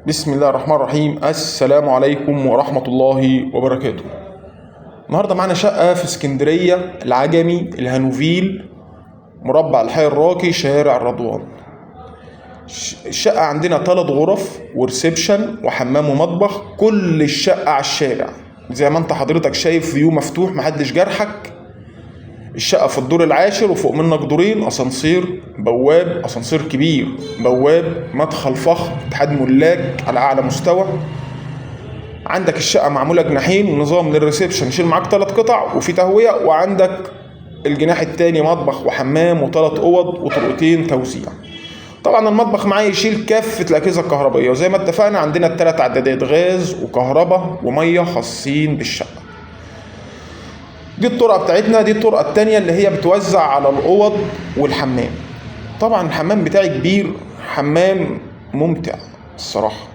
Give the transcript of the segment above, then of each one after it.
بسم الله الرحمن الرحيم. السلام عليكم ورحمة الله وبركاته. النهاردة معانا شقة في اسكندرية، العجمي، الهانوفيل، مربع الحي الراقي، شارع الرضوان. الشقة عندنا 3 غرف وريسبشن وحمام ومطبخ، كل الشقة على الشارع زي ما انت حضرتك شايف، view مفتوح محدش جرحك. الشقة في الدور العاشر وفوق منك دورين، اسانسير، بواب، اسانسير كبير، بواب، مدخل فخم، اتحاد ملاك على اعلى مستوى. عندك الشقة معمولة جناحين، نظام لل reception يشيل معاك 3 قطع وفي تهوية، وعندك الجناح التاني مطبخ وحمام وثلاث اوض وطرقتين توزيع. طبعا المطبخ معاه يشيل كافة الأجهزة الكهربائية، وزي ما اتفقنا عندنا ال3 عدادات غاز وكهرباء ومية خاصين بالشقة. دي الطرقة بتاعتنا. دي الطرقة التانية اللي هي بتوزع على الأوض والحمام. طبعا الحمام بتاعي كبير، حمام ممتع الصراحة.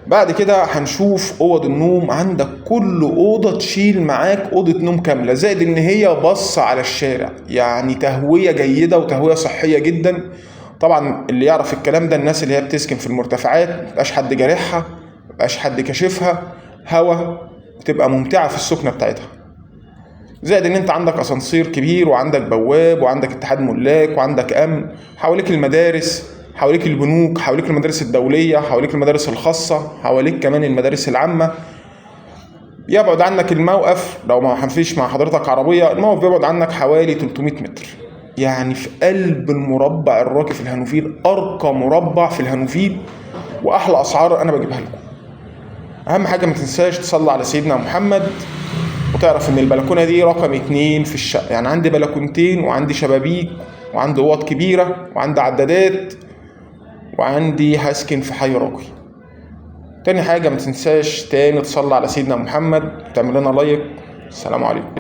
بعد كده هنشوف أوض النوم. عندك كل أوضة تشيل معاك أوضة نوم كاملة، زائد إن هي باصة على الشارع، يعني تهوية جيدة وتهوية صحية جدا. طبعا اللي يعرف الكلام ده الناس اللي هي بتسكن في المرتفعات، مبقاش حد جارحها، مبقاش حد كاشفها، هوا بتبقى ممتعة في السكنة بتاعتها. زائد ان انت عندك اسانسير كبير، وعندك بواب، وعندك اتحاد ملاك، وعندك امن، حواليك المدارس، حواليك البنوك، حواليك المدارس الدولية، حواليك المدارس الخاصة، حواليك كمان المدارس العامة. يبعد عنك الموقف لو ما فيش مع حضرتك عربية، الموقف بيبعد عنك حوالي 300 متر، يعني في قلب المربع الراقي في الهانوفيل، ارقى مربع في الهانوفيل، واحلى اسعار انا بجيبها لكم. اهم حاجة ما تنساش تصلي على سيدنا محمد، وتعرف ان البلكونه دي رقم 2 في الشقة، يعني عندي بلكونتين وعندي شبابيك وعندي اوض كبيرة وعندي عدادات وعندي هسكن في حي راقي. تاني حاجة ما تنساش تاني تصلي على سيدنا محمد وتعمل لنا لايك. السلام عليكم.